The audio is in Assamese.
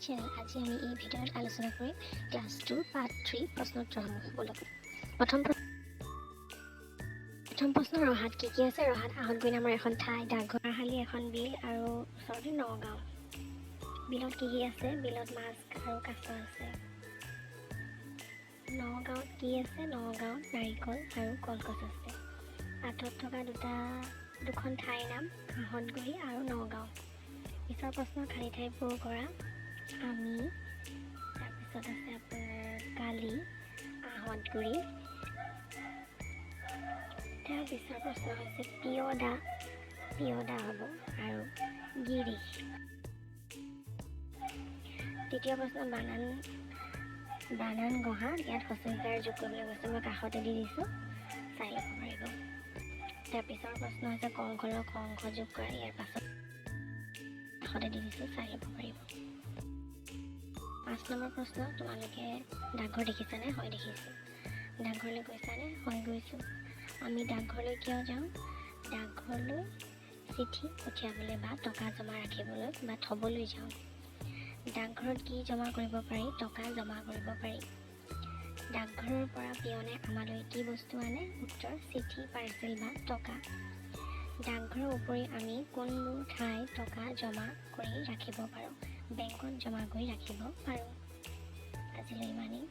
channel. আজি আমি এই ভিডিঅ'ত আলোচনা কৰিম ক্লাছ 2 পাৰ্ট 3 প্ৰশ্নোত্তৰসমূহ। ব'লক, প্ৰথম প্ৰশ্ন, ৰহাত কি কি আছে? ৰহাত আহঁতগুৰি নামৰ এখন ঠাই, ডাকঘৰশালী, এখন বিল আৰু ওচৰতে নগাঁও। বিলত কি কি আছে? বিলত মাছ আৰু কাছ আছে। নগাঁৱত কি আছে? নগাঁৱত নাৰিকল আৰু কলগছ আছে। পাঠত থকা দুখন ঠাইৰ নাম আহঁতগুৰি আৰু নগাঁও। পিছৰ প্ৰশ্ন, খালী ঠাই পূৰ কৰা। আমি, তাৰপিছত আছে আপোনাৰ কালি, আহঁতগুৰি। তাৰ পিছৰ প্ৰশ্ন হৈছে পিয়দা, পিয়দা হ'ব আৰু গিৰিশ। তৃতীয় প্ৰশ্ন, বানান বানান গঢ়া। ইয়াত হ্ৰস্বইকাৰ যোগ কৰিবলৈ কৈছে। মই কাষতে দি দিছোঁ, চাই ল'ব পাৰিব। তাৰ পিছৰ প্ৰশ্ন হৈছে ক খ অংশ যোগ কৰা। ইয়াৰ পাছত কাষতে দি দিছোঁ, চাই ল'ব পাৰিব। 5 নম্বৰ প্ৰশ্ন, তোমালোকে ডাকঘৰ দেখিছানে? হয়, দেখিছোঁ। ডাকঘৰলৈ গৈছানে? হয়, গৈছোঁ। আমি ডাকঘৰলৈ কিয় যাওঁ? ডাকঘৰলৈ চিঠি পঠিয়াবলৈ বা টকা জমা ৰাখিবলৈ বা থ'বলৈ যাওঁ। ডাকঘৰত কি জমা কৰিব পাৰি? টকা জমা কৰিব পাৰি। ডাকঘৰৰ পৰা পিয়নে আমালৈ কি বস্তু আনে? উত্তৰ, চিঠি, পাৰ্চেল বা টকা। ডাকঘৰৰ উপৰি আমি কোনবোৰ ঠাইত টকা জমা কৰি ৰাখিব পাৰোঁ? বেংকত জমা কৰি ৰাখিব পাৰোঁ। আজিলৈ ইমানেই।